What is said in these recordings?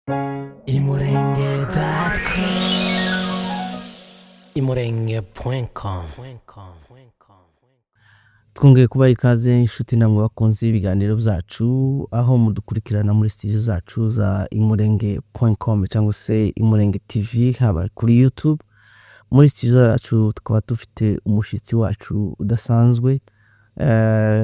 Imurenge.com, imurenge.com. Twongeye kubaha ikaze, inshuti namwe bakunze ibiganiro byacu, aho mudukurikirana muri studio zacu za imurenge.com cyangwa se Imurenge TV, haba kuri YouTube. Muri studio zacu tukaba dufite umushyitsi wacu udasanzwe,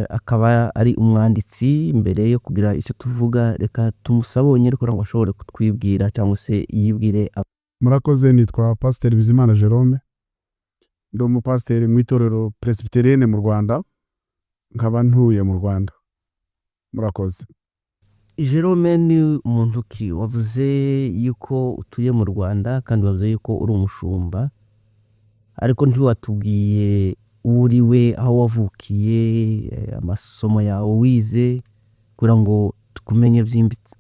akaba ari umwanditsi. Mbere yo kugira icyo tuvuga, reka tumusabe wenyine kugira ngo ashobore kutwibwira cyangwa se yibwire. Murakoze. Nitwa Pasiteri Bizimana Jerome, ndi umupasiteri mu itorero Presbyterienne mu Rwanda, nkaba ntuye mu Rwanda. Murakoze. Jerome ni muntu ki? Wavuze yuko utuye mu Rwanda kandi wavuze yuko uri umushumba, ariko ntiwatubwiye uwo uri we, aho wavukiye, amasomo yawe wize, kugira ngo tukumenye byimbitse.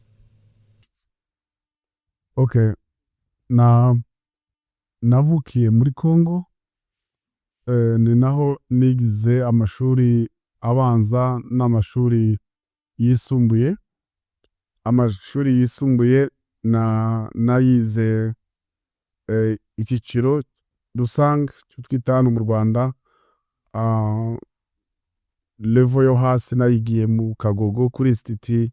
Okay, na navukiye muri Congo, ni naho nigize amashuri abanza n'amashuri yisumbuye. Amashuri yisumbuye na nayize icyiciro rusange, icyo twita hano mu Rwanda level yo hasi, nayigiye mu Kagogo kuri institut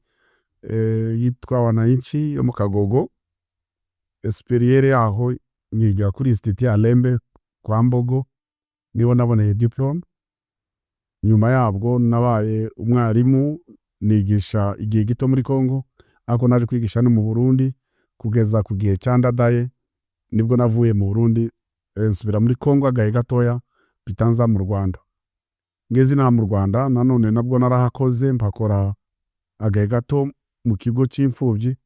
yitwa Wananchi yo mu Kagogo. Supérieur yaho nyiga kuri institut ya Lembe kwa Mbogo, niho naboneye diplôme. Nyuma yabwo nabaye umwarimu, nigisha igihe gito muri Congo, ariko naje kwigisha no mu Burundi kugeza ku gihe cya Ndadaye. Nibwo navuye mu Burundi, nsubira muri Congo agahe gatoya, mpita nza mu Rwanda. Ngeze inaha mu Rwanda nanone nabwo narahakoze, mpakora agahe gato mu kigo cy'imfubyi.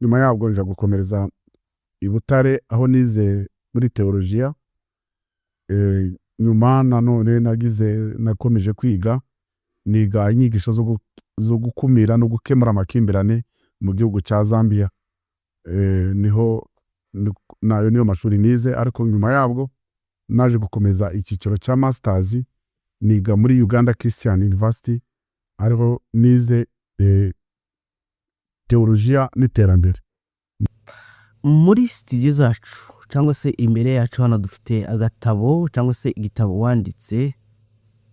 Nyuma yabwo nja gukomereza i Butare, aho nize muri théologie. Nyuma nanone nagize nakomeje kwiga, niga inyigisho zo gukumira no gukemura amakimbirane mu gihugu cya Zambia. Niho nayo niyo mashuri nize, ariko nyuma yabwo naje gukomeza icyiciro cya masters, niga muri Uganda Christian University, ariho nize teolojiya n'iterambere. Muri studio zacu cyangwa se imbere yacu hano dufite agatabo cyangwa se igitabo wanditse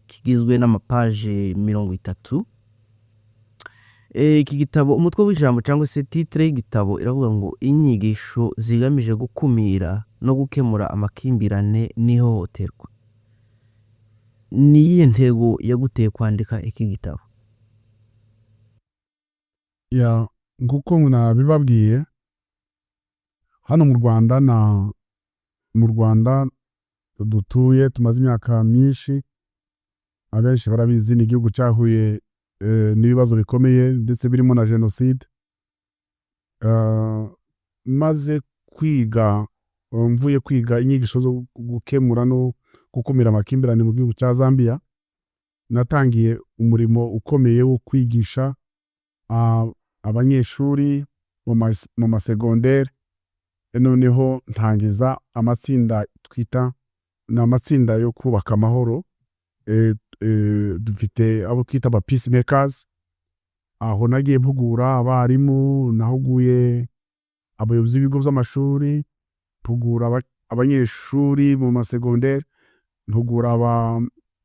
kigizwe n'amapaje 30. Iki gitabo, umutwe w'ijambo cyangwa se titre y'igitabo iravuga ngo "Inyigisho zigamije gukumira no gukemura amakimbirane n'ihohoterwa". Ni iyihe ntego yaguteye kwandika iki gitabo? Ya, nk'uko nabibabwiye, hano mu Rwanda, na mu Rwanda dutuye tumaze imyaka myinshi, abenshi barabizi, ni igihugu cyahuye n'ibibazo bikomeye, ndetse birimo na jenoside. Maze kwiga, mvuye kwiga inyigisho zo gukemura no gukumira amakimbirane mu gihugu cya Zambia, natangiye umurimo ukomeye wo kwigisha abanyeshuri mu masegonderi. Noneho ntangiza amatsinda twita ni amatsinda yo kubaka amahoro. Dufite abo twita aba peacemakers. Aho nagiye mpugura abarimu, nahuguye abayobozi b'ibigo by'amashuri, mpugura abanyeshuri mu masegonderi, mpugura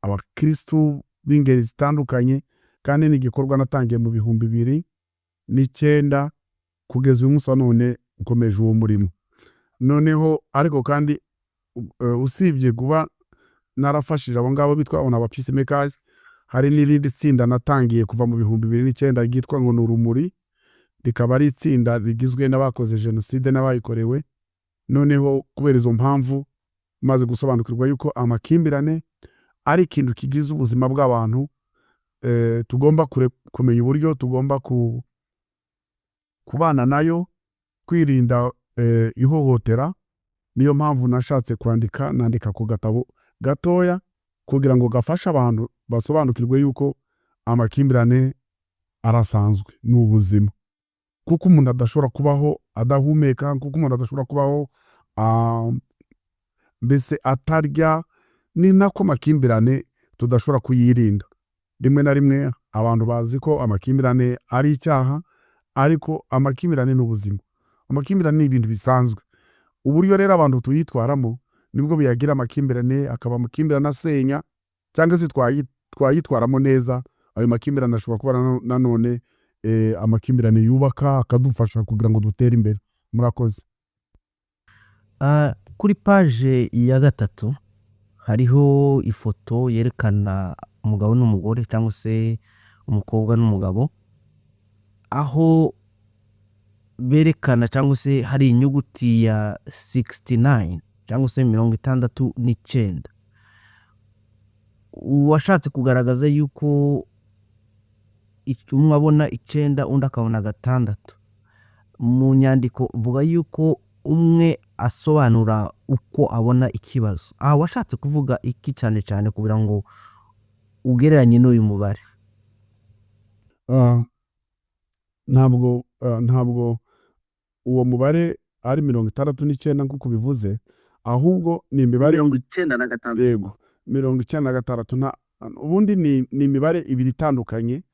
abakirisitu b'ingeri zitandukanye. Kandi ni igikorwa natangiye mu 2009, kugeza uyu munsi wa none nkomeje uwo murimo. Noneho ariko kandi, usibye kuba narafashije abo ngabo bitwa ngo aba peacemakers, hari n'irindi tsinda natangiye kuva mu 2009 ryitwa ngo ni Urumuri, rikaba ari itsinda rigizwe n'abakoze jenoside n'abayikorewe. Noneho kubera izo mpamvu, maze gusobanukirwa yuko amakimbirane ari ikintu kigize ubuzima bw'abantu, tugomba kumenya uburyo tugomba kubana nayo, kwirinda ihohotera. Niyo mpamvu nashatse kwandika, nandika ku gatabo gatoya kugira ngo gafashe abantu basobanukirwe yuko amakimbirane arasanzwe, ni ubuzima, kuko umuntu adashobora kubaho adahumeka, kuko umuntu adashobora kubaho mbese atarya, ni nako amakimbirane tudashobora kuyirinda. Rimwe na rimwe abantu bazi ko amakimbirane ari icyaha, ariko amakimbirane ni ubuzima. Amakimbirane ni ibintu bisanzwe. Uburyo rero abantu tuyitwaramo nibwo buyagira amakimbirane, akaba amakimbirane asenya, cyangwa se twayitwaramo neza, ayo makimbirane ashobora kuba nanone amakimbirane yubaka, akadufasha kugira ngo dutere imbere. Murakoze. Kuri page ya 3 hariho ifoto yerekana umugabo n'umugore cyangwa se umukobwa n'umugabo, aho berekana cyangwa se hari inyuguti ya 69 cyangwa se 69. Washatse kugaragaza yuko umwe abona 9 undi akabona 6. Mu nyandiko uvuga yuko umwe asobanura uko abona ikibazo. Aha washatse kuvuga iki cyane cyane kugira ngo ugereranye n'uyu mubare? Ntabwo uwo mubare ari 69 nk'uko ubivuze, ahubwo ni imibare 96. Yego, 96 na ubundi ni imibare ibiri itandukanye.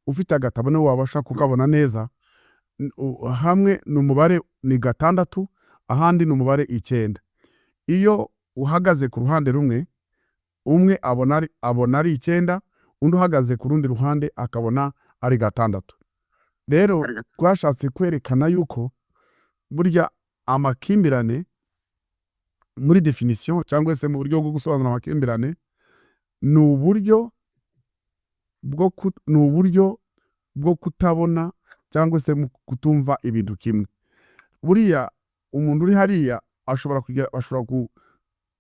Ufite agatabo niwe wabasha kukabona neza. Hamwe ni umubare ni 6, ahandi ni umubare 9. Iyo uhagaze ku ruhande rumwe, umwe abona ari 9, undi uhagaze ku rundi ruhande akabona ari 6. Rero twashatse kwerekana yuko burya amakimbirane muri definition cyangwa se mu buryo bwo gusobanura amakimbirane, ni uburyo bwo kutabona cyangwa se kutumva ibintu kimwe. Buriya umuntu uri hariya ashobora kujya, ashobora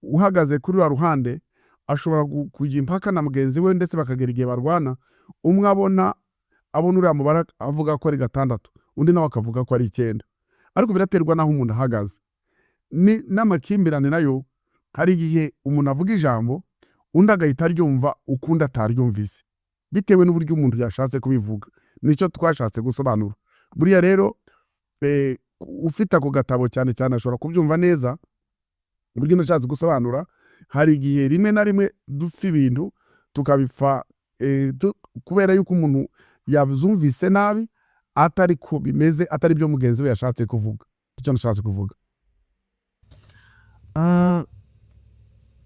uhagaze kuri ruriya ruhande ashobora kujya impaka na mugenzi we, ndetse bakagera igihe barwana, umwe abona uriya mubare avuga ko ari 6, undi nawe akavuga ko ari 9. Ariko biraterwa n'aho umuntu ahagaze. N'amakimbirane nayo hari igihe umuntu avuga ijambo undi agahita aryumva ukundi ataryumvise, bitewe n'uburyo umuntu yashatse kubivuga. Nicyo twashatse gusobanura. Buriya rero ufite ako gatabo cyane cyane ashobora kubyumva neza uburyo nashatse gusobanura. Hari igihe rimwe na rimwe dupfa ibintu tukabipfa kubera yuko umuntu yabyumvise nabi, atari ko bimeze, atari byo mugenzi we yashatse kuvuga. Icyo nashatse kuvuga.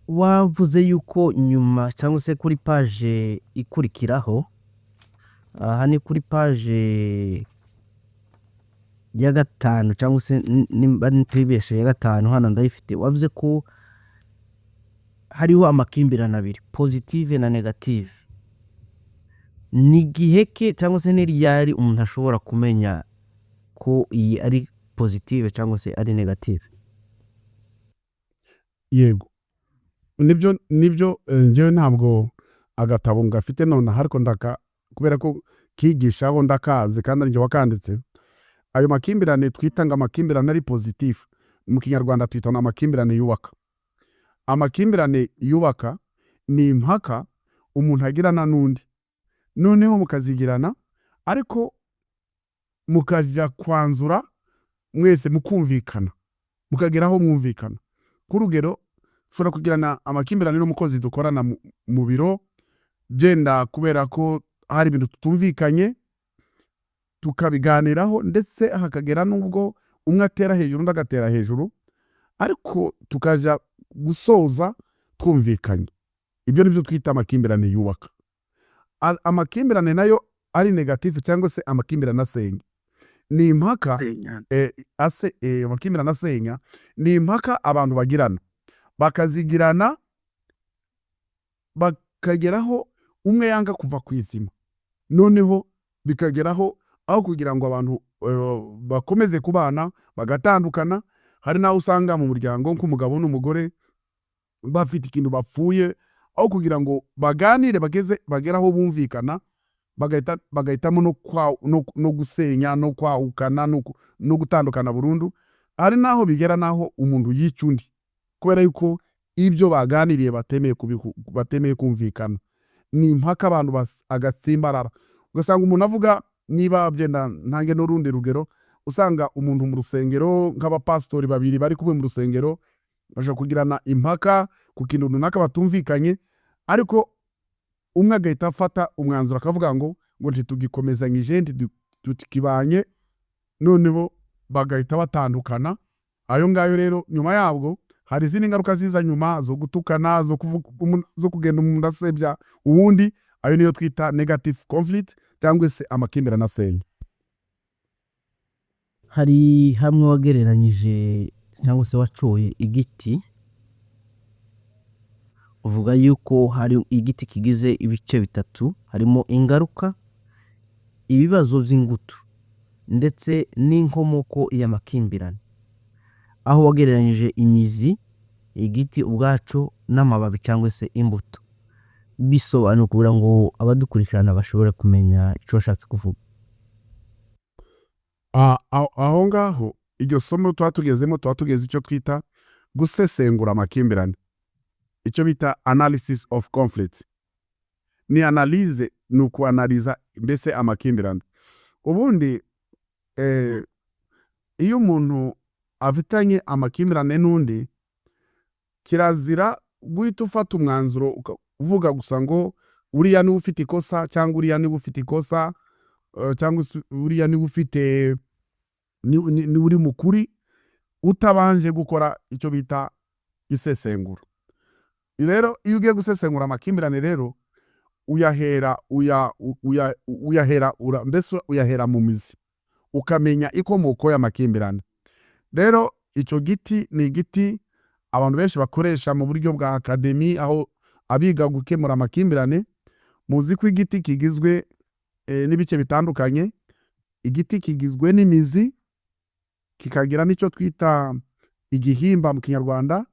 Wavuze yuko nyuma cyangwa se kuri page ikurikiraho, aha ni kuri page ya 5 cyangwa se nimba ntibeshe ya 5, hano ndayifite. Wavuze ko hariho amakimbirane abiri, positive na negative. Ni igihe ke cyangwa se ni ryari umuntu ashobora kumenya ko iyi ari positive cyangwa se ari negative? Yego, nibyo, njyewe ntabwo agatabo ngafite nonaha, ariko kubera ko kigishaho ndakazi kandi ari njye wakanditse. Ayo makimbirane twita ngo amakimbirane ari positif, mu Kinyarwanda twita ngo amakimbirane yubaka. Amakimbirane yubaka ni impaka umuntu agirana n'undi, noneho mukazigirana ariko mukajya kwanzura mwese mukumvikana, mukagera aho mwumvikana. Nk'urugero, ushobora kugirana amakimbirane n'umukozi dukorana mu biro, byenda kubera ko hari ibintu tutumvikanye, tukabiganiraho, ndetse hakagera n'ubwo umwe atera hejuru undi agatera hejuru, ariko tukaja gusoza twumvikanye. Ibyo nibyo twita amakimbirane yubaka. Amakimbirane nayo ari negative cyangwa se amakimbirane asenya, ni impaka amakimbirane asenya ni impaka abantu bagirana, bakazigirana bakageraho umwe yanga kuva ku izima, noneho bikageraho aho kugira ngo abantu bakomeze kubana bagatandukana. Hari n'aho usanga mu muryango nk'umugabo n'umugore bafite ikintu bapfuye, aho kugira ngo baganire bagere aho bumvikana, bagahitamo no gusenya no kwahukana no gutandukana burundu. Hari n'aho bigera n'aho umuntu yica undi kubera yuko ibyo baganiriye batemeye kumvikana. Ni impaka abantu agatsimbarara, ugasanga umuntu avuga, niba byenda ntange n'urundi rugero, usanga umuntu mu rusengero nk'abapasitori babiri bari kumwe mu rusengero baje kugirana impaka ku kintu runaka batumvikanye, ariko umwe agahita afata umwanzuro akavuga ngo ntitugikomezanyije, ntitukibanye, noneho Bagahita batandukana. Ayo ngayo rero, nyuma yabwo hari izindi ngaruka ziza nyuma zo gutukana, zo kuvuga zo kugenda umuntu asebya uwundi. Ayo niyo twita negative conflict cyangwa se amakimbirane asenya. Hari hamwe wagereranyije cyangwa se wacoye igiti, uvuga yuko hari igiti kigize ibice bitatu, harimo ingaruka, ibibazo by'ingutu ndetse n'inkomoko y'amakimbirane, aho wagereranyije imizi, igiti ubwaco n'amababi cyangwa se imbuto. Bisobanura kugira ngo abadukurikirana bashobore kumenya icyo washatse kuvuga. Aho ngaho iryo somo tuba tugezemo, tuba tugeze icyo twita gusesengura amakimbirane, icyo bita analysis of conflict. Ni analyse, ni ukuanaliza mbese amakimbirane. Ubundi iyo umuntu afitanye amakimbirane n'undi, kirazira guhita ufata umwanzuro uvuga gusa ngo uriya niwe ufite ikosa, cyangwa uriya niwe ufite ikosa, cyangwa se uriya niwe ufite niwe uri mu kuri, utabanje gukora icyo bita isesengura. Rero iyo ugiye gusesengura amakimbirane rero, uyahera uya, uya, uyahera mbese uyahera mu mizi, ukamenya inkomoko y'amakimbirane. Rero icyo giti ni igiti abantu benshi bakoresha mu buryo bwa académie, aho abiga gukemura amakimbirane. Muzi ko igiti kigizwe n'ibice bitandukanye. Igiti kigizwe n'imizi, kikagira n'icyo twita igihimba mu Kinyarwanda,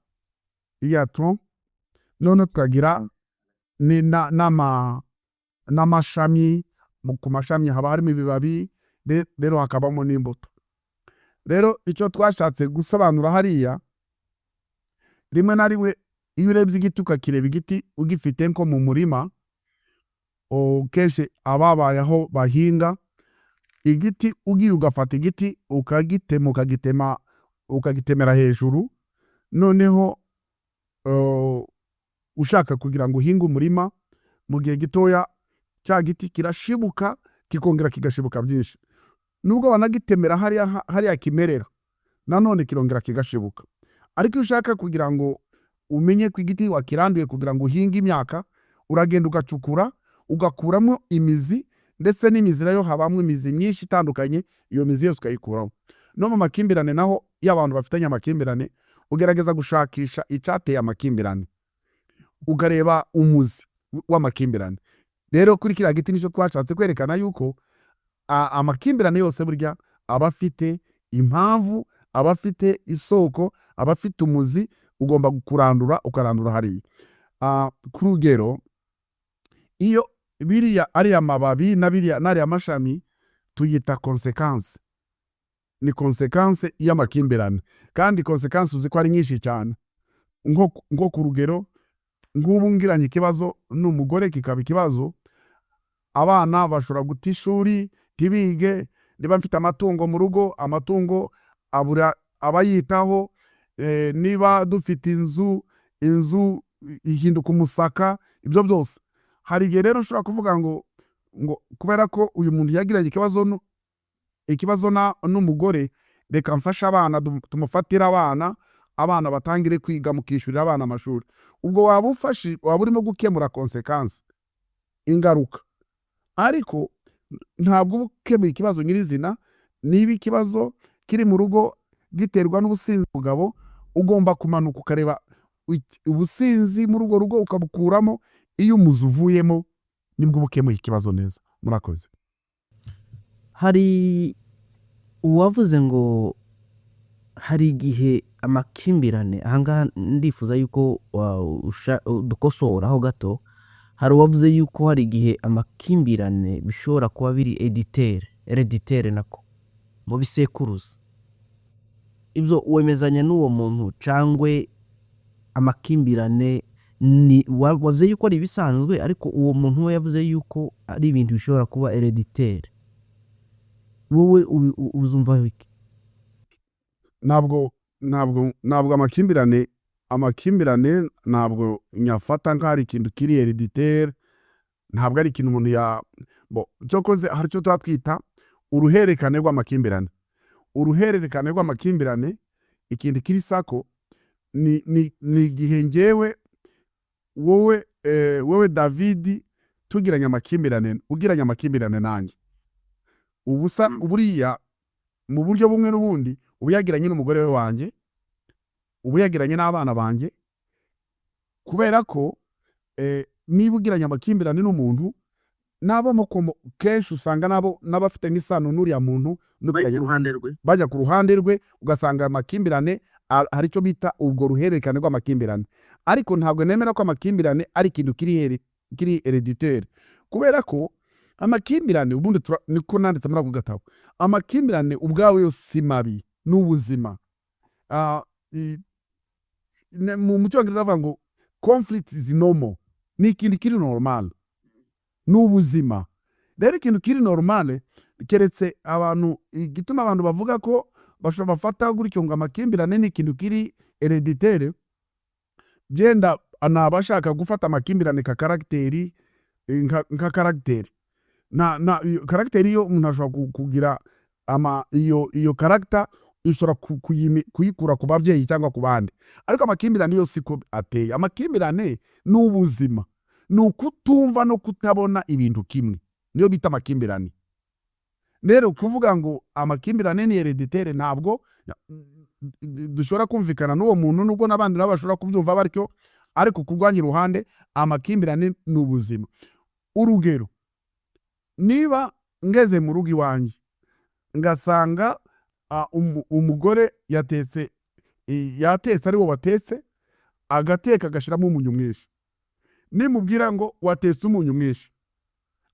iya tronc, noneho tukagira n'amashami. Ku mashami haba harimo ibibabi, rero hakabamo n'imbuto. Rero icyo twashatse gusobanura hariya, rimwe na rimwe iyo urebye igiti, ukakireba igiti ugifite nko mu murima, kenshi ababaye aho bahinga, igiti ugiye ugafata igiti ukagitema, ukagitema, ukagitemera hejuru, noneho ushaka kugira ngo uhinge umurima, mu gihe gitoya cya giti kirashibuka, kikongera kigashibuka byinshi. Nubwo wanagitemera hariya hariya kimerera, nanone kirongera kigashibuka. Ariko iyo ushaka kugira ngo umenye ko igiti wakiranduye kugira ngo uhinge imyaka, uragenda ugacukura, ugakuramo imizi, ndetse n'imizi nayo habamo imizi myinshi itandukanye, iyo mizi yose ukayikuramo. No mu makimbirane naho, iyo abantu bafitanye amakimbirane, ugerageza gushakisha icyateye amakimbirane, ukareba umuzi w'amakimbirane. Rero kuri kiriya giti nicyo twashatse kwerekana, yuko amakimbirane yose burya aba afite impamvu, aba afite isoko, aba afite umuzi. Ugomba kurandura, ukarandura hariya. Ku rugero, iyo biriya ariya mababi na biriya n'ariya mashami tuyita conséquence, ni conséquence y'amakimbirane. Kandi conséquence uzi ko ari nyinshi cyane. Nko ku rugero, nk'ubu ngiranye ikibazo n'umugore, kikaba ikibazo, abana bashobora guta ishuri ntibige. Niba mfite amatungo mu rugo, amatungo abura abayitaho. Niba dufite inzu, inzu ihinduka umusaka. Ibyo byose, hari igihe rero ushobora kuvuga ngo kubera ko uyu muntu yagiranye ikibazo n'umugore, reka mfashe abana, tumufatire abana, abana batangire kwiga, mukishyurira abana amashuri. Ubwo waba ufashe, waba urimo gukemura conséquence, ingaruka, ariko ntabwo uba ukemuye ikibazo nyirizina. Niba ikibazo kiri mu rugo giterwa n'ubusinzi, mugabo ugomba kumanuka ukareba ubusinzi muri urwo rugo, ukabukuramo. Iyo umuzi uvuyemo, nibwo uba ukemuye ikibazo neza. Murakoze. Hari uwavuze ngo hari igihe amakimbirane, ahangaha ndifuza yuko dukosoraho gato. Hari uwavuze yuko hari igihe amakimbirane bishobora kuba biri héréditaire, nako mu bisekuruza. Ibyo wemezanya n'uwo muntu, cyangwa amakimbirane ni wavuze yuko ari ibisanzwe, ariko uwo muntu we yavuze yuko ari ibintu bishobora kuba héréditaire. Wowe uzumva iki? Ntabwo amakimbirane ntabwo nyafata nk'aho ari ikintu kiri héréditaire. Ntabwo ari ikintu umuntu ya bo cyokoze. Hari icyo tuba twita uruhererekane rw'amakimbirane. Uruhererekane rw'amakimbirane, ikintu kiri sako ni igihe njyewe, wowe, wowe David, tugiranye amakimbirane, ugiranye amakimbirane nanjye, ubusa buriya mu buryo bumwe n'ubundi uba yagiranye n'umugore we wanjye, uba yagiranye n'abana banjye, kubera ko niba ugiranye amakimbirane n'umuntu, n'abo kenshi usanga nabo n'abafite n'isano n'uriya muntu bari ku ruhande rwe. Bajya ku ruhande rwe, ugasanga amakimbirane hari icyo bita ubwo ruhererekane rw'amakimbirane. Ariko ntabwo nemera ko amakimbirane ari ikintu kiri héréditaire, kubera ko amakimbirane ubundi niko nanditse muri ako gatabo, amakimbirane ubwayo yo si mabi, ni ubuzima. Mu Cyongereza bavuga ngo "conflict is normal", ni ikintu kiri normal, ni ubuzima. Rero ikintu kiri normal, keretse abantu, igituma abantu bavuga ko bashobora bafata gutyo ngo amakimbirane ni ikintu kiri héréditaire, byenda ni abashaka gufata amakimbirane nka caractère, nka caractère na iyo caractère yo umuntu ashobora kugira ama iyo caractère ishobora kuyikura ku babyeyi cyangwa ku bandi, ariko amakimbirane yo siko ateye. Amakimbirane ni ubuzima, ni ukutumva no kutabona ibintu kimwe, niyo bita amakimbirane. Rero kuvuga ngo amakimbirane ni héréditaire, ntabwo dushobora kumvikana n'uwo muntu, nubwo n'abandi nabo bashobora kubyumva batyo. Ariko ku rwanjye iruhande, amakimbirane ni ubuzima. Urugero, niba ngeze mu rugo iwanjye ngasanga umugore yatetse, yatetse, ari we watetse, agateka agashyiramo umunyu mwinshi, nimubwira ngo watetse umunyu mwinshi,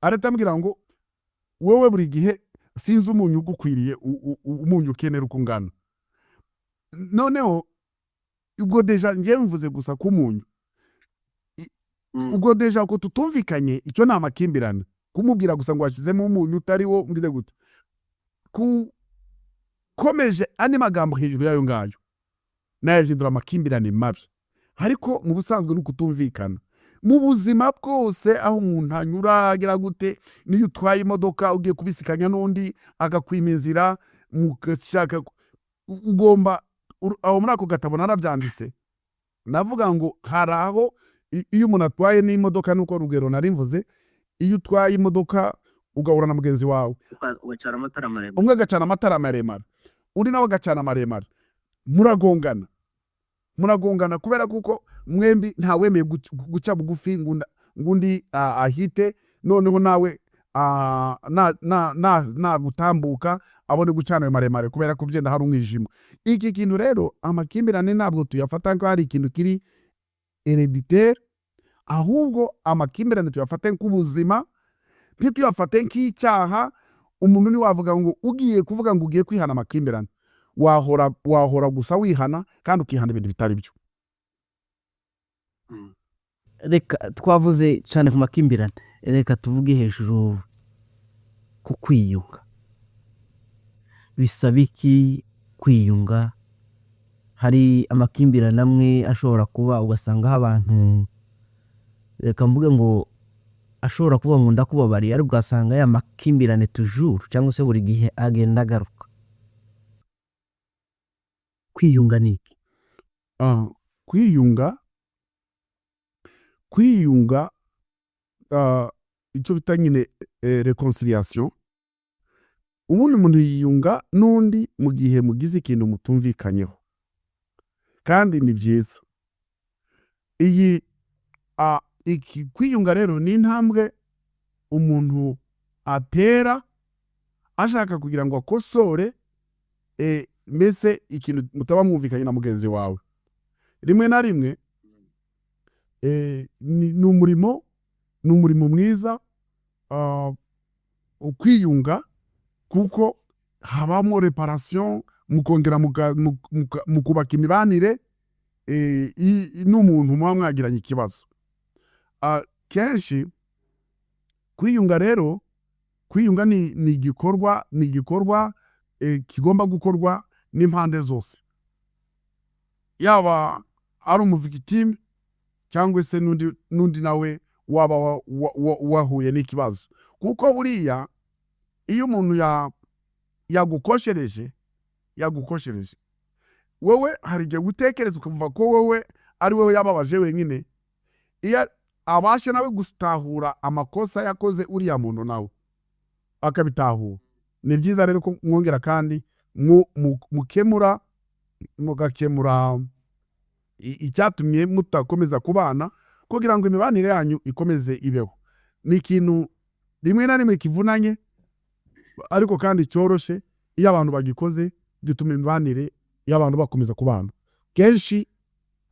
arahita ambwira ngo wowe buri gihe sinzi umunyu ugukwiriye, umunyu ukenera uko ungana. Noneho ubwo déjà njyewe mvuze gusa ku munyu, ubwo déjà ko tutumvikanye, icyo ni amakimbirane. Kumubwira gusa ngo washyizemo umunyu utari wo, mbwire gute? Kukomeje andi magambo hejuru y'ayo ngayo nayahindura amakimbirane mabi. Ariko mu busanzwe ni ukutumvikana mu buzima bwose, aho umuntu anyura agira gute. Niyo utwaye imodoka ugiye kubisikanya n'undi agakwima inzira, mugashaka ugomba aho muri ako gatabo narabyanditse, navuga ngo hari aho iyo umuntu atwaye n'imodoka, nuko rugero nari mvuze, iyo utwaye imodoka ugahura na mugenzi wawe, ugacana amatara maremare, umwe agacana amatara maremare, undi nawe agacana maremare, muragongana. Muragongana kubera kuko mwembi ntawemeye guca bugufi ngo undi ahite, noneho nawe nagutambuka abone gucana ayo maremare, kubera ko byenda hari umwijima. Iki kintu rero, amakimbirane ntabwo tuyafata ko hari ikintu kiri héréditaire, ahubwo amakimbirane tuyafate nk'ubuzima, ntituyafate nk'icyaha. Umuntu ntiwavuga ngo ugiye kuvuga ngo ugiye kwihana amakimbirane, wahora gusa wihana kandi ukihana ibintu bitari byo. Reka twavuze cyane ku makimbirane, reka tuvuge hejuru ku kwiyunga. Bisaba iki kwiyunga? Hari amakimbirane amwe ashobora kuba ugasanga aho abantu, reka mvuge ngo ashobora kuvuga ngo ndakubabariye, ariko ugasanga ya makimbirane toujours cyangwa se buri gihe agenda agaruka. Kwiyunga ni iki? Kwiyunga, icyo bita nyine réconciliation, ubundi umuntu yiyunga n'undi mu gihe mugize ikintu mutumvikanyeho, kandi ni byiza. Iyi iki kwiyunga rero ni intambwe umuntu atera ashaka kugira ngo akosore mbese ikintu mutaba mwumvikanye na mugenzi wawe. Rimwe na rimwe ni umurimo mwiza ukwiyunga, kuko habamo réparation, mukongera mukubaka imibanire n'umuntu muba mwagiranye ikibazo. Kenshi kwiyunga rero, kwiyunga ni igikorwa kigomba gukorwa n'impande zose, yaba ari umu victime cyangwa se n'undi nawe waba wahuye n'ikibazo, kuko buriya iyo umuntu yagukoshereje Yagukoshereje wowe, hari igihe gutekereza ukumva ko wowe ari wowe yababaje wenyine. Iyo abashe nawe gutahura amakosa yakoze uriya muntu, nawe akabitahura, ni byiza rero ko mwongera kandi mukemura, mugakemura icyatumye mutakomeza kubana, kugira ngo imibanire yanyu ikomeze ibeho. Ni ikintu rimwe na rimwe kivunanye, ariko kandi cyoroshe. Iyo abantu bagikoze, gituma imibanire y'abantu bakomeza kubana kenshi.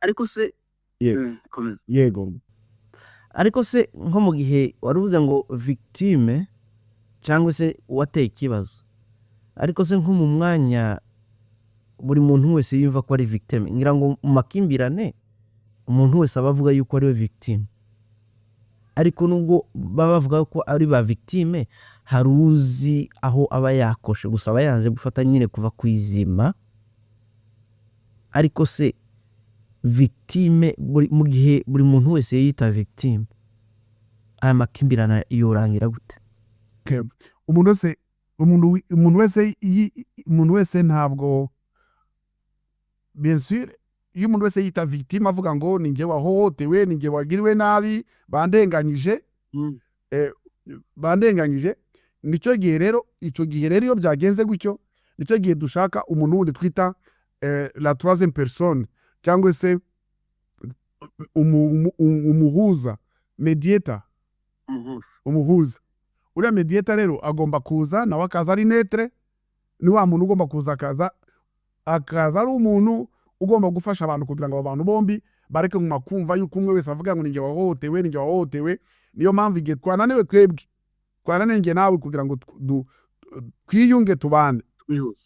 Ariko se Yego. Komeza. Yego. Ariko se nko mu gihe wari uvuze ngo victime cyangwa se uwateye ikibazo, ariko se nko mu mwanya buri muntu wese yumva ko ari victime, ngira ngo mu makimbirane umuntu wese aba avuga yuko ari we victime, ariko nubwo baba bavuga ko ari ba victime, hari uzi aho aba yakoshe, gusa aba yanze gufata nyine kuva ku izima. Ariko se victime, mu gihe buri muntu wese yiyita victime, aya makimbirane yorangira gute? Okay. Umuntu wese, umuntu wese ntabwo, bien sûr, iyo umuntu wese yita victime, avuga ngo ni njye wahohotewe, ni njye wagiriwe nabi, bandenganyije, bandenganyije, nicyo gihe rero, icyo gihe rero iyo byagenze gutyo, nicyo gihe dushaka umuntu wundi twita la troisième personne, cyangwa se umuhuza, mediator, umuhuza. Uriya mediator rero agomba kuza nawe akaza ari neutre. Ni wa muntu ugomba kuza akaza ari umuntu ugomba gufasha abantu, kugira ngo abo bantu bombi bareke kuguma kumva yuko umwe wese avuga ngo ni njye wahohotewe, ni njye wahohotewe. Niyo mpamvu igihe twananiwe twebwe, twananiwe njye nawe kugira ngo twiyunge, tubane,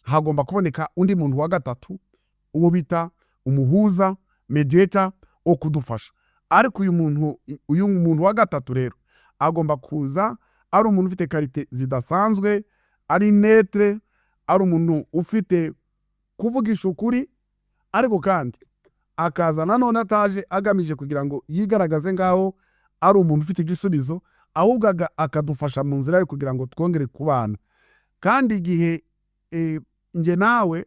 hagomba kuboneka undi muntu wa gatatu, uwo bita umuhuza, mediator, wo kudufasha. Ariko uyu muntu wa gatatu rero agomba kuza ari umuntu ufite qualité zidasanzwe, ari neutre, ari umuntu ufite kuvugisha ukuri, ariko kandi akaza nanone ataje agamije kugira ngo yigaragaze nk'aho ari umuntu ufite igisubizo, ahubwo akadufasha mu nzira yo kugira ngo twongere kubana. Kandi igihe njye nawe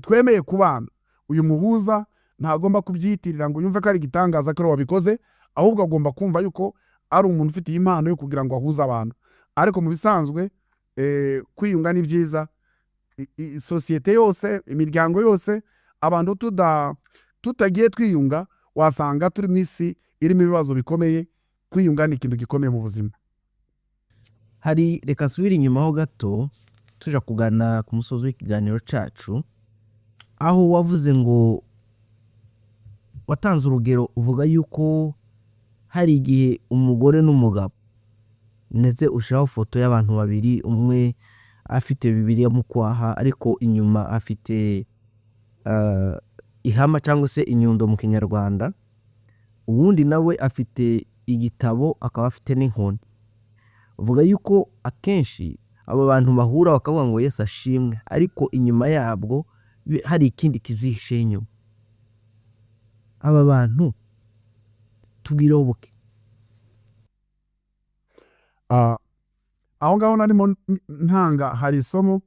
twemeye kubana, uyu muhuza ntagomba kubyiyitirira ngo yumve ko ari igitangaza ko ari we wabikoze, ahubwo agomba kumva yuko ari umuntu ufite iyi impano yo kugira ngo ahuze abantu. Ariko mu bisanzwe, kwiyunga ni byiza. Sosiyete yose, imiryango yose, abantu tutagiye twiyunga, wasanga turi mu isi irimo ibibazo bikomeye. Kwiyunga ni ikintu gikomeye mu buzima. Hari, reka nsubire inyuma ho gato, tuja kugana ku musozi w'ikiganiro cacu, aho wavuze ngo watanze urugero uvuga yuko hari igihe umugore n'umugabo, ndetse ushyiraho foto y'abantu babiri, umwe afite Bibiliya mu kwaha, ariko inyuma afite ihama cyangwa se inyundo mu Kinyarwanda, uwundi nawe afite igitabo, akaba afite n'inkoni. Uvuga yuko akenshi abo bantu bahura bakavuga ngo "Yesu ashimwe", ariko inyuma yabwo hari ikindi kibyihishe inyuma. Aba bantu tubwireho buke. Aho ngaho narimo ntanga, hari isomo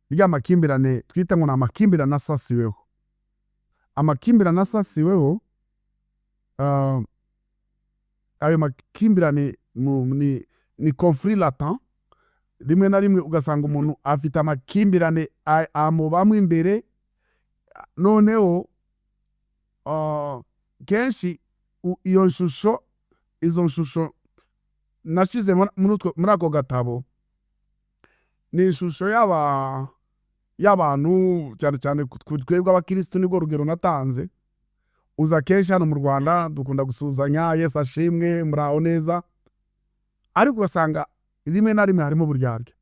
ry'amakimbirane twita ngo ni amakimbirane asasiweho. Amakimbirane asasiweho, ayo makimbirane ni conflit latent. Rimwe na rimwe ugasanga umuntu afite amakimbirane amubamo imbere. Noneho kenshi iyo shusho, izo nshusho nashyize muri ako gatabo, ni ishusho y'abantu, cyane cyane twebwe abakirisitu, nibwo rugero natanze. Uza kenshi hano mu Rwanda dukunda gusuhuzanya, "Yesu ashimwe, muraho neza", ariko ugasanga rimwe na rimwe harimo uburyarya.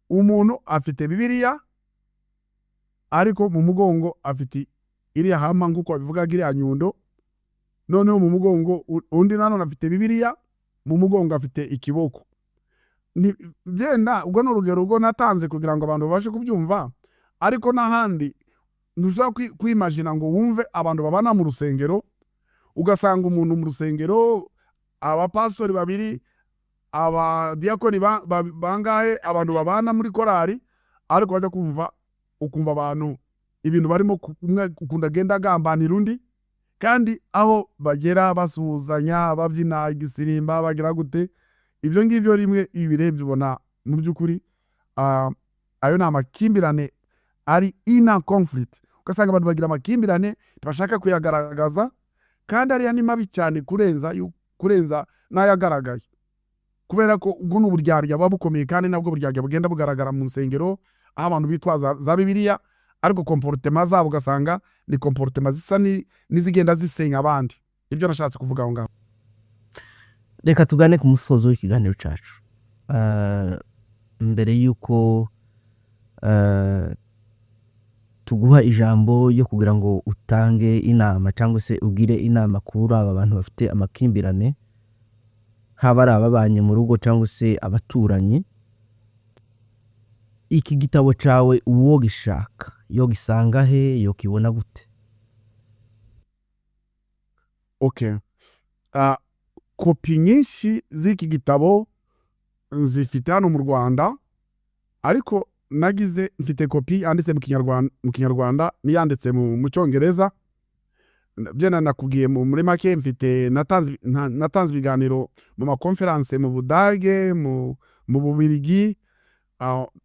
Umuntu afite Bibiliya, ariko mu mugongo afite iriya hama, nk'uko babivugaga, iriya nyundo. Noneho mu mugongo undi nanone afite Bibiliya, mu mugongo afite ikiboko. Byenda ubwo ni urugero rwo natanze kugira ngo abantu babashe kubyumva, ariko n'ahandi ntushobora kwimagina ngo wumve abantu babana mu rusengero, ugasanga umuntu mu rusengero, abapasitori babiri, abadiyakoni bangahe, abantu babana muri korali, ariko bajya kumva ukumva Ukumva abantu ibintu barimo umwe ukunda agenda agambanira undi, kandi aho bagera basuhuzanya, babyina igisirimba, bagira gute, ibyo ngibyo rimwe iyo ubirebye ubona mu by'ukuri ayo ni amakimbirane ari inner conflict. Ugasanga abantu bagira amakimbirane ntibashaka kuyagaragaza, kandi ariya ni mabi cyane kurenza n'ayagaragaye, kubera ko ubwo ni uburyarya buba bukomeye, kandi nabwo buryarya bugenda bugaragara mu nsengero, aho abantu bitwaza za Bibiliya, ariko comportement zabo ugasanga ni comportement zisa n'izigenda zisenya abandi. Ibyo nashatse kuvuga aho ngaho. Reka tugane ku musozo w'ikiganiro cyacu. Mbere y'uko tuguha ijambo yo kugira ngo utange inama cyangwa se ugire inama kuri aba bantu bafite amakimbirane, haba ari ababanye mu rugo cyangwa se abaturanyi, iki gitabo cyawe uwo gishaka yogisanga he, yokibona gute? Okay. Kopi nyinshi z'iki gitabo nzifite hano mu Rwanda, ariko nagize mfite kopi yanditse mu Kinyarwanda n'iyanditse mu Cyongereza. Byenda nakubwiye muri make, mfite natanze ibiganiro mu makonferanse mu Budage, mu Bubirigi,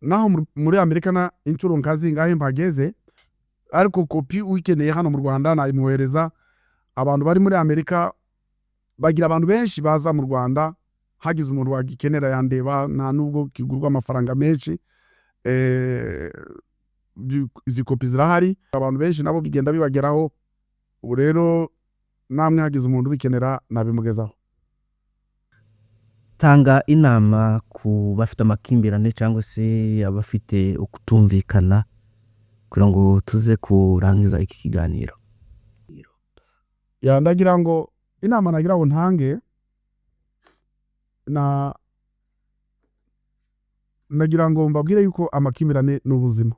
naho muri Amerika na inshuro nka zingahe mpageze, ariko kopi uyikeneye hano mu Rwanda nayimwohereza. Abantu bari muri Amerika bagira abantu benshi baza mu Rwanda, hagize umuntu wagikenera yandeba, nta nubwo kigurwa amafaranga menshi. Izi kopi zirahari, abantu benshi nabo bigenda bibageraho. Ubu rero namwe hagize umuntu ubikenera nabimugezaho. Tanga inama ku bafite amakimbirane cyangwa se abafite ukutumvikana, kugira ngo tuze kurangiza iki kiganiro. Ya, ndagira ngo inama nagira ngo ntange, na nagira ngo mbabwire yuko amakimbirane ni ubuzima,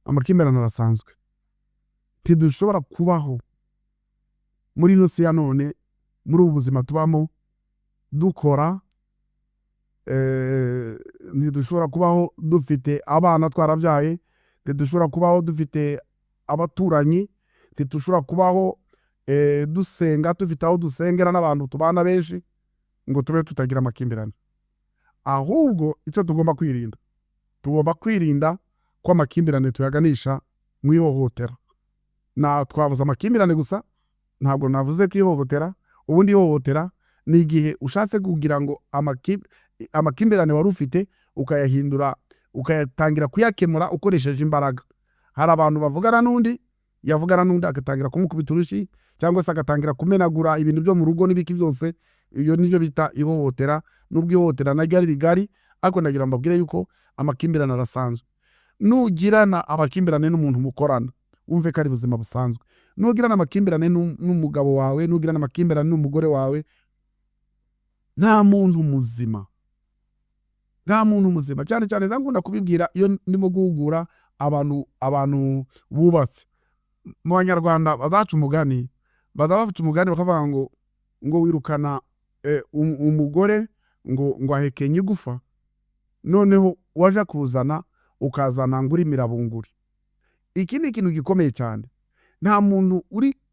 amakimbirane arasanzwe. Ntidushobora kubaho muri ino si ya none, muri ubu buzima tubamo dukora, ntidushobora kubaho dufite abana twarabyaye, ntidushobora kubaho dufite abaturanyi, ntidushobora kubaho dusenga dufite aho dusengera n'abantu tubana benshi, ngo tube tutagira amakimbirane. Ahubwo icyo tugomba kwirinda, tugomba kwirinda ko amakimbirane tuyaganisha mu ihohotera. Na twavuze amakimbirane gusa, ntabwo navuze ko ihohotera. Ubundi ihohotera ni igihe ushatse kugira ngo amakimbirane wari ufite ukayahindura, ukayatangira kuyakemura ukoresheje imbaraga. Hari abantu bavugana n'undi, yavugana n'undi agatangira kumukubita urushyi, cyangwa se agatangira kumenagura ibintu byo mu rugo n'ibiki byose. Ibyo nibyo bita ihohotera, nubwo ihohotera naryo ari rigari, ariko ndagira ngo mbabwire yuko amakimbirane arasanzwe. Nugirana amakimbirane n'umuntu mukorana, wumve ko ari ubuzima busanzwe. Nugirana amakimbirane n'umugabo wawe, nugirana amakimbirane n'umugore wawe, nta muntu muzima, nta muntu muzima. Cyane cyane nkunda kubibwira iyo ndimo guhugura abantu bubatse. Mu Banyarwanda bazaca umugani, baza baca umugani bakavuga ngo wirukana umugore ngo ahekenye igufa, noneho waja kuzana ukazana ngo uri mirabunguri. Iki ni ikintu gikomeye cyane. Nta muntu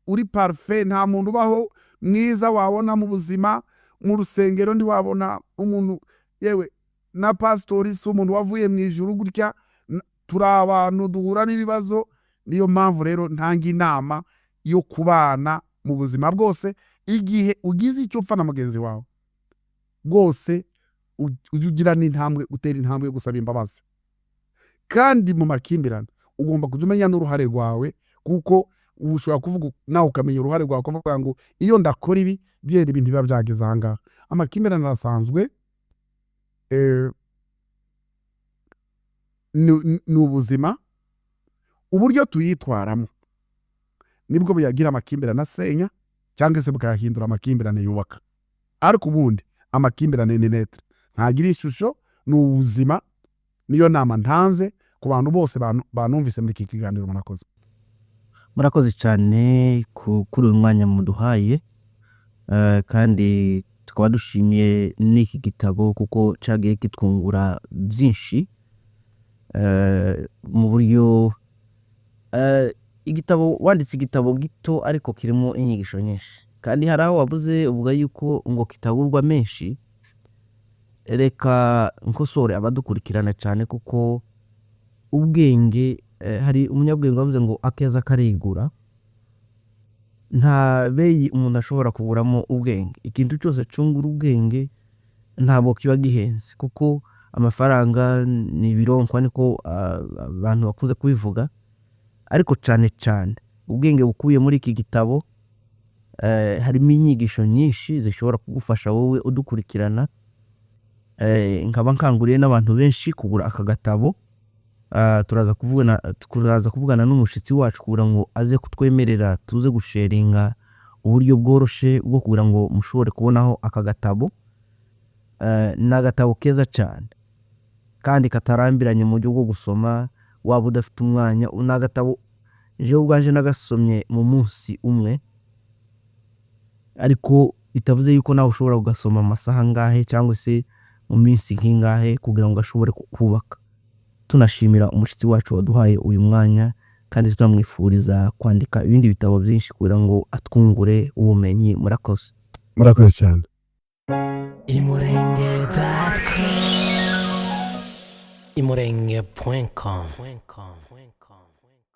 uri parfait, nta muntu ubaho mwiza wabona mu buzima. Mu rusengero ntiwabona umuntu, yewe na pasitori si umuntu wavuye mu ijuru gutya, turi abantu duhura n'ibibazo. Niyo mpamvu rero ntanga inama yo kubana mu buzima bwose. Igihe ugize icyo upfa na mugenzi wawe rwose, ujye ugira n'intambwe, utera intambwe yo gusaba imbabazi. Kandi mu makimbirane ugomba kujya umenya n'uruhare rwawe, kuko ushobora kuvuga nawe ukamenya uruhare rwawe, ukavuga ngo iyo ndakora ibi byera ibintu biba byageze aha ngaha. Amakimbirane arasanzwe, ni ubuzima. Uburyo tuyitwaramo nibwo buyagira amakimbirane asenya cyangwa se bukayahindura amakimbirane yubaka. Ariko ubundi amakimbirane ni neutre, ntagira ishusho, ni ubuzima. Niyo nama ntanze ku bantu bose banumvise muri iki kiganiro. Murakoze. Murakoze cyane kuri uyu mwanya muduhaye, kandi tukaba dushimiye n'iki gitabo kuko cyagiye kitwungura byinshi. Mu buryo igitabo wanditse, igitabo gito ariko kirimo inyigisho nyinshi, kandi hari aho wabuze uvuga yuko ngo kitagurwa menshi. Reka nkosore abadukurikirana cyane, kuko ubwenge, hari umunyabwenge wavuze ngo akeza karigura. Nta beyi umuntu ashobora kuguramo ubwenge. Ikintu cyose cyungura ubwenge ntabwo kiba gihenze, kuko amafaranga ni ibironkwa, niko abantu bakunze kubivuga. Ariko cyane cyane ubwenge bukubiye muri iki gitabo, harimo inyigisho nyinshi zishobora kugufasha wowe udukurikirana. Nkaba nkanguriye n'abantu benshi kugura aka gatabo. Turaza kuvugana n'umushyitsi wacu kugira ngo aze kutwemerera tuze gusharinga uburyo bworoshe bwo kugira ngo mushobore kubonaho aka gatabo. Ni agatabo keza cyane kandi katarambiranye mu buryo bwo gusoma, waba udafite umwanya. Ni agatabo jewe ubwanje nagasomye mu munsi umwe, ariko bitavuze yuko nawe ushobora kugasoma amasaha angahe cyangwa se mu minsi nk'ingahe kugira ngo gashobore kukubaka. Tunashimira umushyitsi wacu waduhaye uyu mwanya, kandi tunamwifuriza kwandika ibindi bitabo byinshi kugira ngo atwungure ubumenyi. Murakoze. Murakoze cyane. Imurenge.com. Imurenge.com.